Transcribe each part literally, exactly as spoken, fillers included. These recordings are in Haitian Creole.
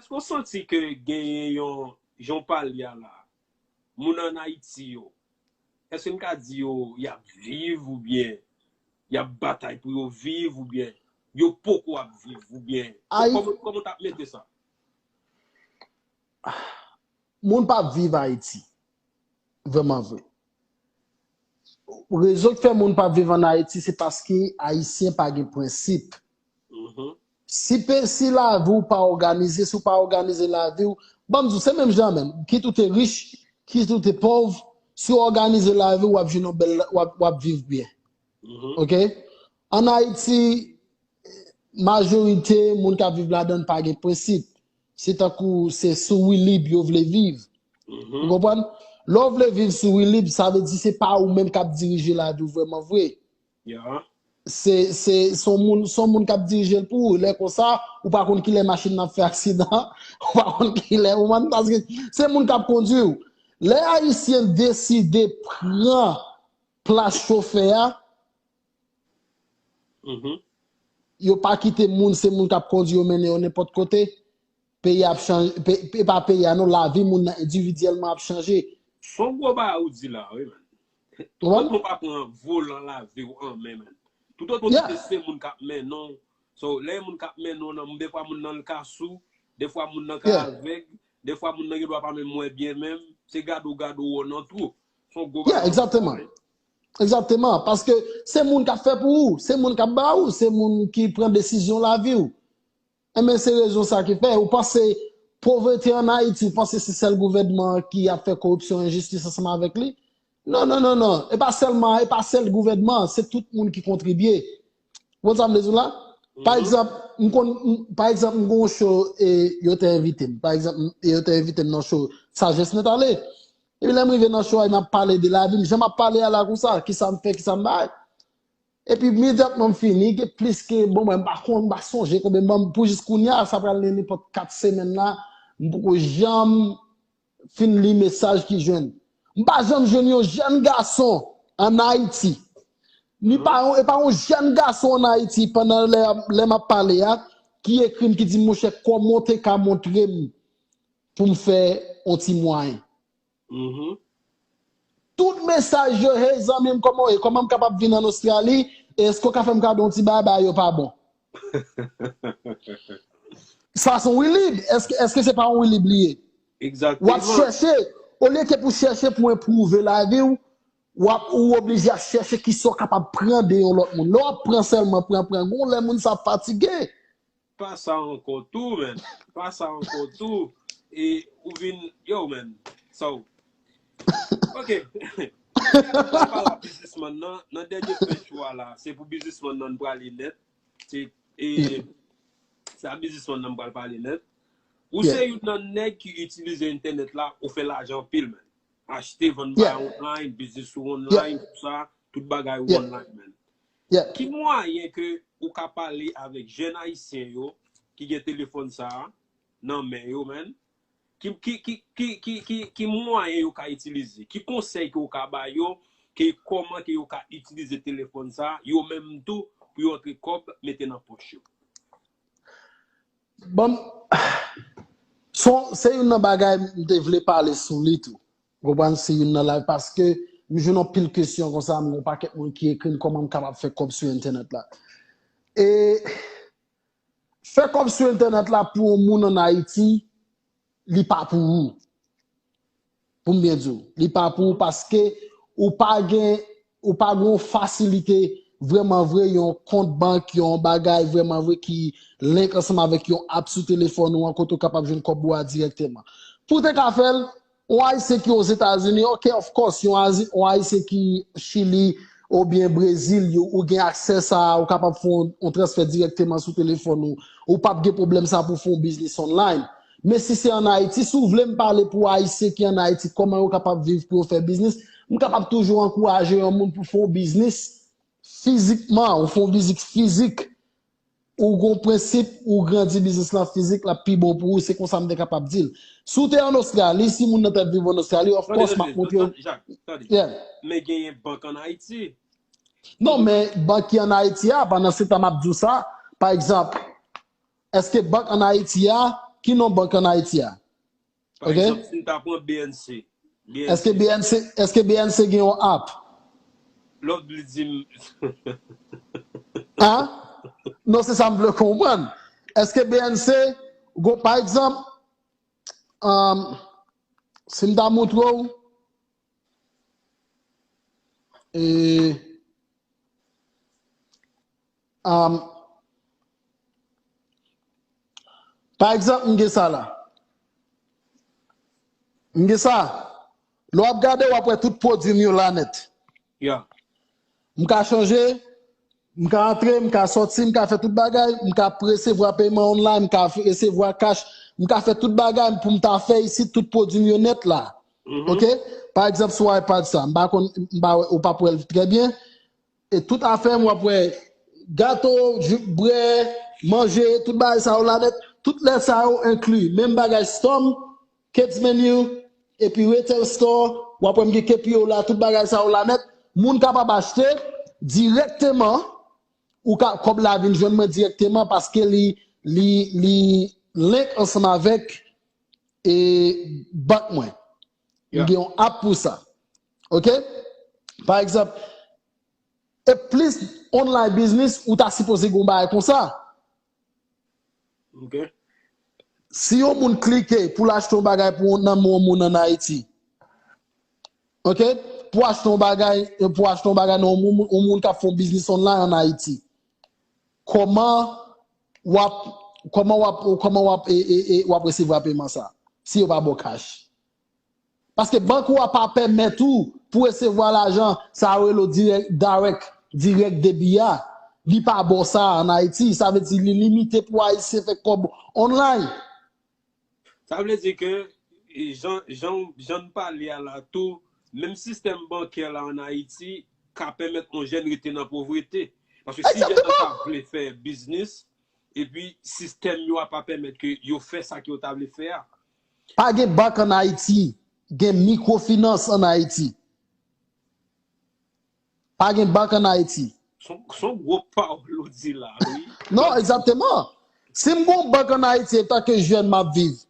èske w santi ke genyen yon, jan w pale a la, moun ann Ayiti yo, èske n ka di yo y ap viv oubyen y ap batay pou yo viv oubyen yo poko ap viv oubyen kòman, kòman w t ap mete sa? Moun p ap viv Ayiti. Vrèman vre. Rezon k fè moun p ap viv ann Ayiti, se paske Ayisyen pa gen prensip. Si pe, si lavi w pa òganize, si w pa òganize lavi w, ban m di w, se menm jan menm. Kit ou te rich, kit ou te pòv, si w òganize lavi w, w ap jwenn yon bèl, w ap, w ap viv byen. Oke? Ann Ayiti, majorite moun k ap viv ladan l pa gen prensip. Se tankou se sou wilib yo vle viv. Ou konprann? Lè w vle viv sou wilib, sa vle di se pa ou menm k ap dirije lavi w vrèman vre. Se se se yon moun, se yon moun k ap dirije l pou ou. Lè konsa, ou pa konn kilè machin nan ap fè aksidan, ou pa konn kilè ou mann, paske se moun k ap kondui w. Lè Ayisyen deside pran plas chofè a, yo pa kite moun, se moun k ap kondui yo mennen yo nenpòt kote. Peyi a ap chanje, e pa peyi a non, lavi moun nan endividyèlman ap chanje. Se yon gwo bagay ou di la wi, man. Toutotan w pa pran volan lavi w an men, man. Toutotan w kite se moun k ap mennen w. So, lè e moun k ap mennen w nan, defwa moun nan l ka sou, defwa moun nan ka avèg, defwa moun nan gen dwa pa menm wè byen menm, se gade w gade w wè w nan twou. Se yon gwo bagay ou di la wi. Egzakteman. Paske se moun k ap fè pou ou, se moun k ap ba ou, se moun ki pran desizyon lavi w. Enben, se rezon sa ki fè, ou panse povrete ann Ayiti, ou panse se sèl gouvènman an ki ap fè koripsyon, enjistis ansanm avèk li? Non, non, non, non. E pa sèlman, e pa sèl gouvènman an, se tout moun ki kontribye. Ou konn sa m vle di w la? Pa egzanp, m konn, m- pa egzanp, m gen yon show e yo te envite m. Pa egzanp, m- e yo te envite m nan show Sajès Nèt Ale. Epi lè m rive nan show a, m ap pale de lavi m. Jan m ap pale a la konsa, kisa m fè, kisa m bay. Epi imedyatman m fini, gen plis ke, bon, mwen, m pa konn, m pa sonje konbyen, bon, pou jis kounye a, sa pral gen nenpòt kat semèn la, m poko janm fin li mesaj ki jwenn. M pa janm jwenn yon jèn gason ann Ayiti. Ni pa yon, e pa yon jèn gason ann Ayiti pandan lè, lè m ap pale a, ki ekri m, ki di m, monchè, kòman w te ka montre m pou m fè yon ti mwayen? Tout mesaj yo, hey zanmi m, kòman w ye? Kòman m kapab vin ann Ostrali? E èske w ka fè m kado yon ti bagay? Bagay yo pa bon. Sa se yon wilib. Èske, èske se pa yon wilib li ye? W ap chèche, olye ke pou chèche pou enpwouve lavi w, w ap, ou oblije ap chèche kisa w kapab pran de yon lòt moun. Lè w ap pran sèlman, pran, pran, gon lè moun sa ap fatige. Pa sa ankò tou, man. Pa sa ankò tou. E ou vin, yo, man. So, ok. Mwen pral pale a biznismann nan, nan dènye fè chwa la, se pou biznismann nan n prale nèt. Se e, se a biznismann nan m pral pale nèt. Ou se youn nan nèg ki itilize entènèt la, ou fè lajan anpil, man. Achte, vann bagay online, biznis ou online, tout sa, tout bagay ou online, man. Ki mwayen ke ou ka pale avèk jèn ayisyen yo ki gen telefòn sa a nan men yo, man? Ki, ki, ki, ki, ki, ki, ki mwayen yo ka itilize? Ki konsèy ke ou ka ba yo? Ke kòman ke yo ka itilize telefòn sa a, yo menm tou, pou yo antre kòb mete nan pòch yo? Bon, se youn nan bagay m te vle pale sou li tou. Ou konprann? Se youn nan la, paske m jwenn anpil kesyon konsa, m gen yon pakèt moun ki ekri m kòman m kapab fè kòb sou entènèt la. E fè kòb sou entènèt la pou yon moun ann Ayiti, li pa pou ou. Pou m byen di w, li pa pou ou paske ou pa gen, ou pa gen yon fasilite vrèman vre, yon kont bank, yon bagay vrèman vre ki link ansanm avèk yon app sou telefòn ou an kote w kapab jwenn kòb ou a dirèkteman. Pou w te ka fè l, yon Ayisyen ki Ozetazini, ok, of course, yon Azi- yon Ayisyen ki Chili oubyen Brezil, yo, ou gen aksè sa a, ou kapab fè yon, yon transfè dirèkteman sou telefòn ou. Ou p ap gen pwoblèm sa pou w fè yon biznis online. Men si se ann Ayiti, si w vle m pale pou Ayisyen ki ann Ayiti, kòman yo kapab viv pou yo fè biznis, m kapab toujou ankouraje yon moun pou fè yon biznis fizikman, ou fè yon biznis fizik, ou gen yon prensip, ou grandi biznis lan fizik, l ap pi bon pou ou, se konsa m te kapab di l. Si w te ann Ostrali, si moun nan t ap viv ann Ostrali, of course, m ap montre w. Jak, tande. Men genyen bank ann Ayiti. Non, men bank ki ann Ayiti a, pandan se tan m ap di w sa, pa egzanp, èske bank ann Ayiti a, ki non bank an Ayiti a? Pa Ok. Egzanp, si m ta pran B N C. Èske B N C, èske B N C gen yon app? Lòt li di m, Hein? Non, se sa m vle konprann. Èske B N C, go, pa egzanp, um, si m ta montre w, e, um, pa egzanp, m gen sa la. M gen sa. Lè w ap gade, w ap wè tout pwodui m yo la nèt. Ya. M ka chanje, m ka antre, m ka sòti, m ka fè tout bagay, m ka resevwa pèyman online, m ka resevwa cash, m ka fè tout bagay pou m ta fè isit tout pwodui m yo nèt la. Mhm. Ok? Pa egzanp, sou iPad sa, m pa konn, m pa, ou p ap wè l trè byen. E tout afè m, w ap wè gato, ji, bwè, manje, tout bagay sa yo la nèt. Tout lè sa yo enkli. Menm bagay Storm, Kids Menu, epi Retail Store, w ap wè m gen K P O la, tout bagay sa yo la nèt. Moun kapab achte dirèkteman, ou ka, kòb la vin jwenn mwen dirèkteman paske li, li, li link ansanm avèk e, bank mwen. M Ya. gen yon app pou sa. Ok? Pa egzanp, e plis online business, ou ta sipoze gen yon bagay konsa. Ok. Si yon moun klike pou l achte yon bagay pou nan men yon moun an Ayiti, ok? Pou achte yon bagay, pou achte yon bagay nan yon moun, yon moun k ap fè yon biznis online an Ayiti, kòman w ap, kòman w ap, kòman w ap, e, e, e, w ap resevwa pèyman sa? Si yo pa ba w cash. Paske bank ou a pa pèmèt ou pou resevwa lajan, sa yo rele w dirèk, dirèk, dirèk debi a. Li pa ba w sa an Ayiti. Sa vle di li limite pou Ayisyen fè kòb online. Sa vle di ke, e, jan, jan, jan n pale a la tou, menm sistèm bankè la an Ayiti ka pèmèt yon jèn rete nan povrete. Paske si jèn nan ta vle fè biznis, epi sistèm yo a pa pèmèt ke yo fè sa ke yo ta vle fè a. Pa gen bank an Ayiti. Gen mikrofinans an Ayiti. Pa gen bank an Ayiti. Son, son gwo pawòl ou di la, wi. Non, egzakteman. Si m gon bank an Ayiti, etanke jèn m ap viv.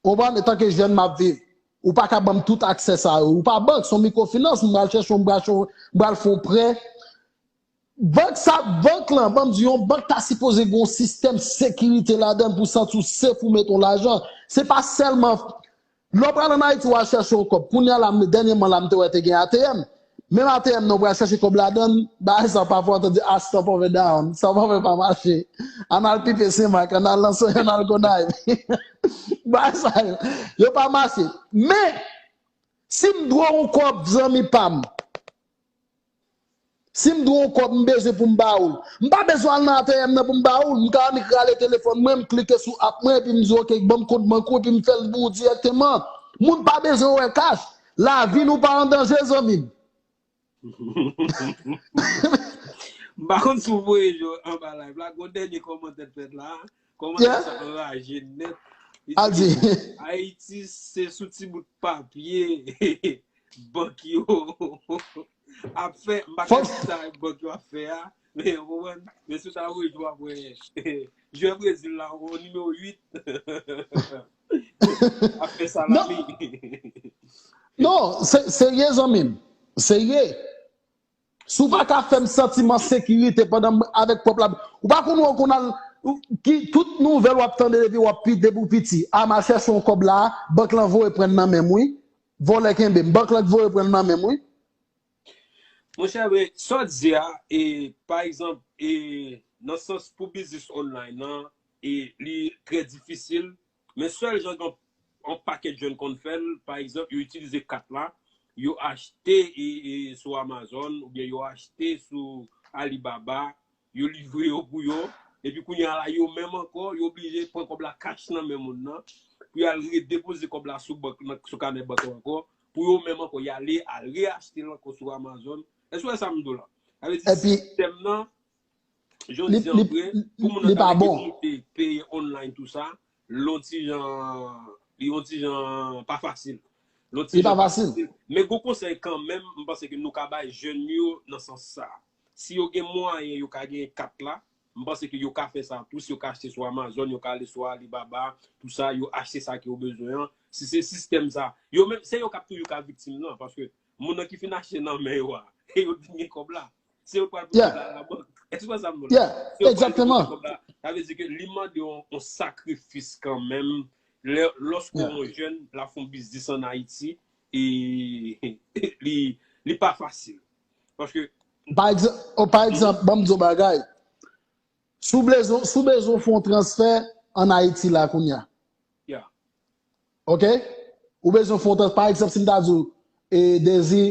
Ou konprann? Etanke jèn m ap viv. Ou pa ka ban m tout aksè sa yo. Ou pa bank, son mikrofinans, m pral chèche, m pral chèche, m pral fè yon prè. Bank sa, bank lan, ban m di yon bank ta sipoze gen yon sistèm sekirite ladan l pou santi w safe ou mete yon lajan. Se pa sèlman, lè w pral an Ayiti, w al chèche yon kòb. Kounye a la, m, dènyèman la, m te wè te gen A T M. Menm A T M nan, w pral chèche kòb ladan l, bagay sa pafwa w tande, ah, stop over down, stop over pa mache. Ann al pipe Senmak, ann al nan Soyè, ann al Gonayiv. Bagay sa yo, yo pa mache. Men, si m dwe yon kòb, zanmi pa m, si m dwe yon kòb, m bezwen pou m ba ou l. M pa bezwen al nan A T M nan pou m ba ou l. M ka annik rale telefòn mwen, m klike sou app mwen, epi m di, "Ok, ban m kont bank ou," epi m fè l pou ou dirèkteman. Moun pa bezwen wè cash. Lavi nou pa an danje, zanmi m. M pa konn si w voye yo anba live la. Gon dènye kòmantè fèt la. Kòmantè sa anraje nèt. Li di, Ayiti se sou ti bout papye bank yo ap fè, m pa ka di sa bank yo ap fè a, men ou konprann, men si w ta voye yo apre, jwè Brezil la, o nimewo uit, ap fè salami. Non, se, serye, zanmi m. Serye. Si w pa ka fè m santi m an sekirite pandan m avèk pwòp la, ou pa konn wè w konn al, ki, tout nouvèl w ap tande depi w ap pi, depi w piti. A, m al chèche yon kòb la, bank lan voye pran l nan men m, wi. Vòlè kenbe m, bank lan voye pran l nan men m, wi. Monchè, men, sa w di a, e, pa egzanp, e, nan sans pou biznis online nan, e, li trè difisil, men sèl jan gen yon pakèt jèn konn fè l, pa egzanp, yo itilize kat la, yo achte, e, e, sou Amazon, oubyen yo achte sou Alibaba, yo livre yo pou yo, epi kounye a la, yo menm ankò, yo oblije pran kòb la cash nan men moun nan, pou y al redepoze kòb la sou bank nan, sou kanè bank la ankò, pou yo menm ankò, y ale, al reachte l ankò sou Amazon. Èske w wè sa m di w la? Sa vle di, sistèm nan, jan w di an vre, pou moun nan ta rete moute, peye online, tou sa, l on ti jan, li on ti jan pa fasil. L on ti jan pa fasil. Men gon konsèy kanmenm, m panse ke nou ka bay jèn yo nan sans sa. Si yo gen mwayen, yo ka gen kat la, M panse ke yo ka fè sa tou, si yo ka achte sou Amazon, yo ka ale sou Alibaba, tou sa, yo achte sa ke yo bezwen an. Si se sistèm sa, yo menm, se yo k ap toujou ka viktim nan, paske moun nan ki fin achte nan men yo a, e yo vin gen kòb la. Se yo k pral pote Yeah. la labank. Èske w konprann sa m di w la? Yeah, Se yo k pral pote exactement. kòb la. Sa vle di ke li mande yon, yon sakrifis kanmenm. Lè, lòske Yeah. yon jèn la fè yon biznis an Ayiti, e li, li pa fasil. Paske Pa egzanp, oh, pa egzanp, ban m di w bagay. Si w bezwen, si w bezwen fè yon transfè an Ayiti la kounye a. Yeah. OK? Ou bezwen fè yon transfè. Pa egzanp, si m ta di w, e Dezi,